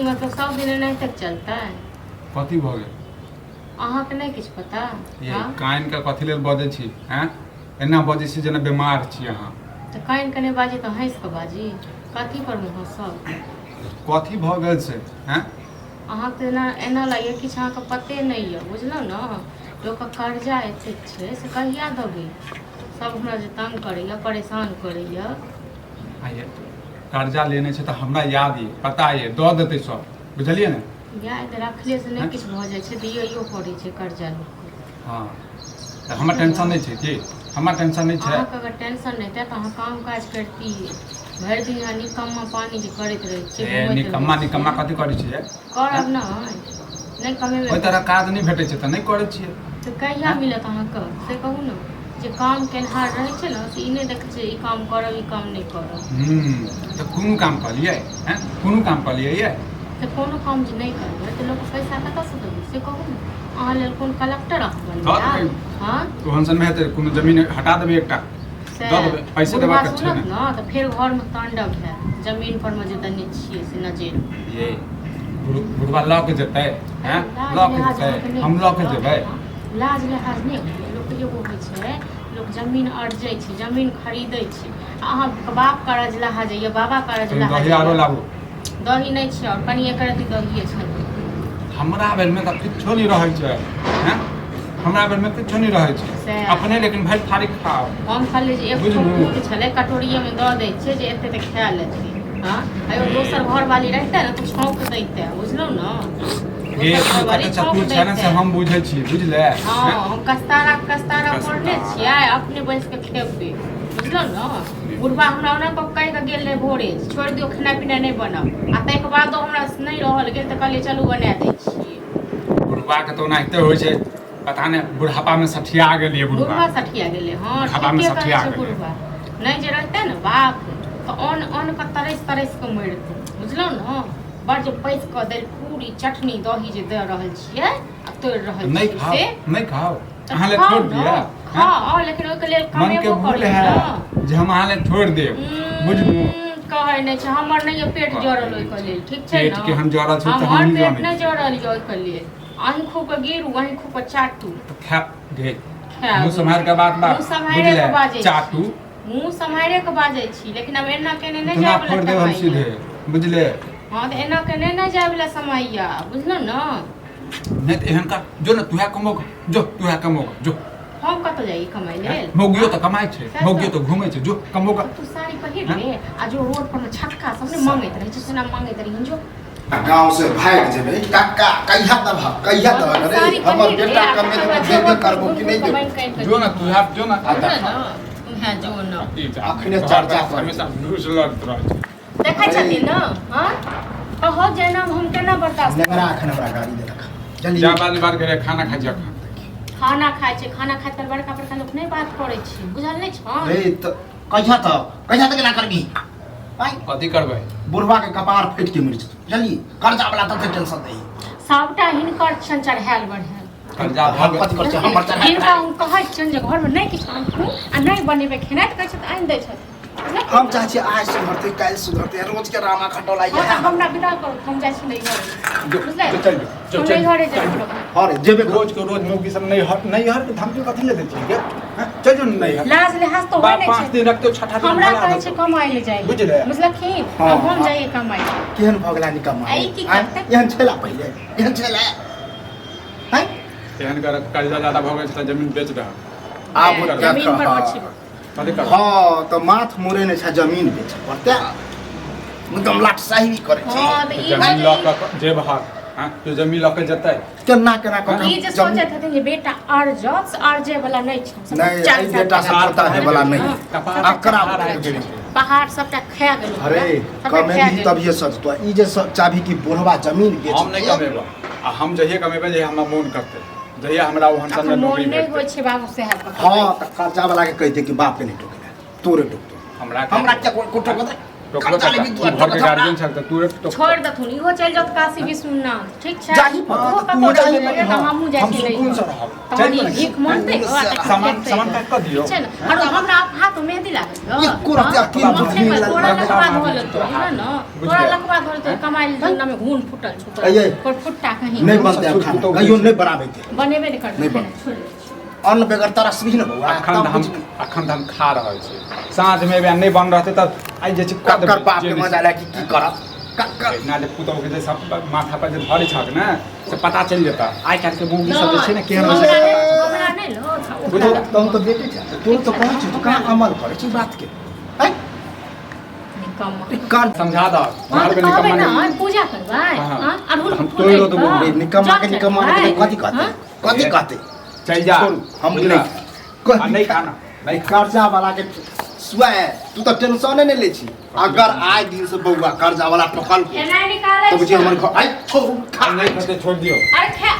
मतलब सब दिन एनाहिते चलतै? कथी भऽ गेल? अहाँके नहि किछु पता? ये हँ? कान के कथी लेल बजै छी? हैं, एना बजै छी जेना बीमार छी अहाँ। तऽ कानि कऽ नहि बाजी तऽ हँसि कऽ बाजी? कथी पर मे हँसब? कथी भऽ गेल से? हैं? अहाँके एना एना लगैए किछु अहाँके पते नहि यऽ, बुझलहुँ ने? लोकके कर्जा एतेक छै से कहिया देबै? सब हमरा जे तंग करैए, परेशान करैए। आइए कर्जा लेने छै तऽ हमरा याद ये, पता ये, दऽ देतै सब, बुझलियै ने? याद रखले से नहि किछु भऽ जाइ छै, दियैयो पड़ै छै कर्जा लोकके। हँ, तऽ हमर टेंशन नहि छै की? हमर टेंशन नहि छै? अहाँके अगर टेंशन नहि तऽ अहाँ काम काज करतियै। भरि दिन अहाँ निकम्मा पानी जे करैत रहै छियै, ए घुमैत रहै निकम्मा निकम्मा छियै। कथी करै छियै? करब नहि, नहि कमेबै ओहि तरह काज नहि भेटै छै तऽ नहि करै छियै। तऽ कहिया मिलत अहाँके से कहू ने? जे काम केनहार रहै छै ने से ई नहि देखै छै ई काम करब, ई काम नहि करब। तऽ कोनो काम कहलियै? हैं, कोनो काम कहलियै ये? तऽ कोनो काम जे नहि करबै तऽ लोक पैसा कतऽसँ देबै से कहू ने? अहाँ लेल कोन कलेक्टर अहाँ दऽ बनबै? देबै। हँ, ओहन सनमे हेतै कोनो जमीन हटा देबै एकटा, से दऽ देबै, पैसे बुढ़बा देबाक छै सुनत ने। ने तऽ फेर घरमे तांडव हैत, जमीन पर मे जे देने छियै से नजरि। ये बुढ़बा लऽ के जेतै? हैं, लाज लऽ के लिहाज जेतै? अहाँके नहि हम लऽ के होइए? जेबै? लाज लिहाज नहि होइए? लोकके एगो होइ छै, लोक जमीन अरजै छै, जमीन खरीदै छै, आ अहाँके बाप करजलाहा जाइए, बाबा कनि करजलाहा दही आरो जाइए। लाबू। दही नहि छै, आओर कनि एक रत्ती दहिए छै। हमरा बेरमे तऽ किछो नहि रहै छै। हैं, हमरा बेरमे किछो नहि रहै छै। सएह। अपने लेकिन भरि थारी खाओ। हम खाली जे एक बुझलू? ठोप छलै, कटोरिएमे दऽ दै छियै जे एते तऽ खा लेतै। हँ, आ एगो दोसर घरवाली रहितै ने तऽ छौंक दैतै, बुझलहुँ ने? हे दोसर तू घरवाली कते छौंक चतुर छै ने से दैतै। हम बुझै छियै, बुझले? हँ, हम कस्तारा कस्तारा कस्तारा। पढ़ने छियै, अपने बैस कऽ खेबै, बुझलहुँ ने? बुढ़बा हमरा ओना कऽ कहि कऽ गेल रहै भोरे, छोड़ि दियौ, खेनाइ पिनाइ नहि बनब, आ ताहिके बादो हमरा से नहि रहल गेल तऽ कहलियै चलू बना दै छियै। बुढ़बा के तऽ ओनाहिते होइ छै, पता नहि बुढ़ापा मे सठिया गेलियै बुढ़बा। बुढ़वा सठिया गेलै। हँ, बुढ़ापा मे ठीके कहै सठिया छै। गेलै। बुढ़वा नहि जे रहतै ने बाप तऽ अन्न अन्न के तरसि तरसि कऽ मरितै, बुझलहुँ ने? बड़ जे पैसि कऽ दैल पूरी चटनी दही जे दऽ रहल छियै आ तोड़ि रहल नहि छियै खाओ से। नहि खाओ, तऽ अहाँ लए खाउ छोड़ ने, दिअ? खाउ, लेकिन ओहिके लेल मन के कमेबो भूल करू है ने। जे हम अहाँ लए छोड़ देब, बुझलू? कहै नहि छै, हमर नहि यऽ पेट जरल ओहिके लेल, ठीक छै पेट ने? के हम जरल छी तऽ हमर हमही पेट जानै नहि छी। जरल यऽ ओहिके लेल। अहीं खूब कऽ गिरू, अहीं खूब कऽ चाटू। तऽ खा गे। खायब। मुँह सम्हारि के बात बात मुँह सम्हारे बुझले? के बाजै छी। चाटू। मुँह सम्हारे के बाजै छी, लेकिन आब एना केने नहि इतना जाय फोड़ वाला देब हम समय सीधे, यऽ। बुझले? हँ, तऽ एना केने नहि जाय वाला समय यऽ, बुझलहुँ ने? नहि तऽ एहन का जो ने, तुहे कमोगा, जो तुहे कमोगा जो। हम कतऽ जाइए कमाइ लेल? मौगियो तऽ कमाइ छै। सएह तऽ। मौगियो तऽ घूमै छै, जो कमोगा। तू साड़ी पहिर ले आ जो रोड पर मे छक्का सब ने मांगैत रहै छै, सेना मांगैत रही जो। आ गाँव से भागि जेबै। काका, कहिया दबह, कहिया दबह रे? साड़ी हमर पहिर ले बेटा आ कमेतै तकर तऽ बाद देबे रोड पर करबो कि घुमि नहि घुमि कऽ देबो? मांगि काटि कऽ जो ने, तुहे जो ने। आ बुझल देखा। ने, उएह जो ने। अखने चर्चा करै। हमेशा झूठ लड़त रहै छै। देखै छथिन ने? हँ, कहो जे एना हम केना बर्दाश्त नेंगरा एखन हमरा गाड़ी देलक, जल्दी। जा, बाद में बात करे, खाना खा जा खाना। खाना खाइ छै, खाना खाइत काल बड़का बड़का लोक नहि बात करै छै, बुझल नहि छौ? रे तऽ कहिया तक, कहिया तक एना करबी? आँय? कथी करबै? बुढ़वा के कपार फाटि के मरि जेतौ, बुझलिही? कर्जा वाला तते टेंशन दही। सबटा हिनकर छनि चढ़ायल बढ़ायल। कर्जा भऽ हम गेल। कथी करै छी? हमर चढ़ायल? हिनका हम कहै छियनि जे घरमे नहि किछु आनथुन आ नहि बनेबै खेनाइ, तऽ कहै छथि आनि दै छथिन। हम चाहै छियै आइ सुधरतै, काल्हि सुधरतै, रोज के रामा खटोला। हँ, तऽ इएह। हमरा विदा करू, हम जाइ छी नैहर। जो। बुझलै? जो, चल जो, जो, हम चल। नैहरे जाइ छी। अरे जेबे कर। रोज के रोज मौगी सब नैहर नैहर के धमकी कथी ले दै छियै गे? हैं? चल जो ने नैहर। लाज लिहाज तऽ बा होइ नहि 5 छै। दिन रखतो, छठा दिन हमरा भगा कहै छै देतौ। कमाइ लए जाइ। बुझलै? बुझलखिन? हँ, आब हम हँ। जाइए कमाइ। केहन भऽ गेला निकम्मा? आ ई की आँय? करतै? एहन छेला पहिले, एहन छेला? आँय? एहन कर कर्जा ज्यादा भऽ गेल छै तऽ जमीन बेच दह। आब जमीन पर देख। अछि। कथी करबै? हँ, तऽ माथ मुड़ेने छै, जमीन बेचऽ पड़तै, एकदम लाटशाही करै छै। हँ, तऽ ई जमीन लऽ कऽ जेब हक? हँ, तू जमीन लऽ कऽ जेतै? केना केना कऽ ई जे सोचैत हेथिन जे बेटा अरजत, से अरजै वाला नहि छै। नहि, एहि बेटा से पोता होय वाला नहि। कपार अकरा कपार आबि गेल छै। पहाड़ सबटा खा गेल। अरे कमेबी तभिए सजतो। ई जे सब चाभी कि बुढ़वा जमीन बेच हम नहि कमेबो, आ हम जहिये कमेबै जहिया हमरा मोन करतै, जहिया हमरा ओहन सन अखन मोन नौकरी नहि होइ भेटतै। छै बाबू साहेब के। हँ, तऽ कर्जा वाला के कहि दे कि बाप के नहि टोकेला, तोरे टोकतो। हमरा हमरा क्या कोई टोकतै? टोकलो कर्जा कता लेबी तू तू घर के टोकत हमरा। गार्जियन छल तऽ तू टोक छोड़ि देथुन इहो चलि जाओ काशी विश्वनाथ ठीक छै जाही पर, ओहो तू कतौ जाही रहबै पर, तऽ हमहूँ जाइ हम छी सुकून से नैहर। रहब तहन चलि ई ने। भीख मांगतै सामान सामान पैक कऽ दियौ छै ने आरो हमरा हाथ में मेहंदी लागल यऽ। एको रत्ती हाँ? अकेल हम बुद्धि नहि नहि तोरा लागल। लकवा धऽ लेतौ है ने तोरा बुझलियै। लकवा धऽ लेतौ कमाइ धंधा में घून फुटल छौ तोरा। अये। पर फुट्टा कहीं नहि बनतै आब खाना कहियो नहि बनाबैके बनेबे नहि करतै नहि खाना, बनतै। छोड़ि दै छियै। अन्न बेगर तरसबी ने बौआ अखन तब तऽ हम बुझबी। अखन तऽ हम खा रहल छी साँझमे एबै आ नहि बन रहतै तऽ आइ जे छै कऽ कक्कर देबै बाप जे के नहि मजा छै। लै कि की करब कक्कर ना जे पुतहु के जे सब माथा पर जे धरै छक ने से पता चलि जेतऽ आइ काल्हि के मौगी सब जे छै ने केहन होइ हमरा छै नहि हमरा नहि लो तू तहन तऽ बेटी छै तोर तऽ कहै छी तू कहाँ अमल करै छी बात के आँय निकम्मा ई कान समझा दऽ हाँ घर तऽ पे कहबै निकम्मा ने नहि पूजा करबै हाँ। हाँ अड़हुल हम के फूल तोड़ि आनि देबो। कऽ, रे निकम्मा के जल निकम्मा ने चढ़बै। कथी कहते हाँ? कथी कहते चलि जा छोड़ू हम बुझला? नहि आ नहि खाना नहीं कर्जा वाला के सुआए तू तऽ टेंशने नहि लै छी अगर आइ दिन से बौआ कर्जा वाला टोकल एना निकालै तऽ बुझी छै। हमर घर आइ छोड़ू खा नहि खेतै छोड़ि दियौ अरे खा।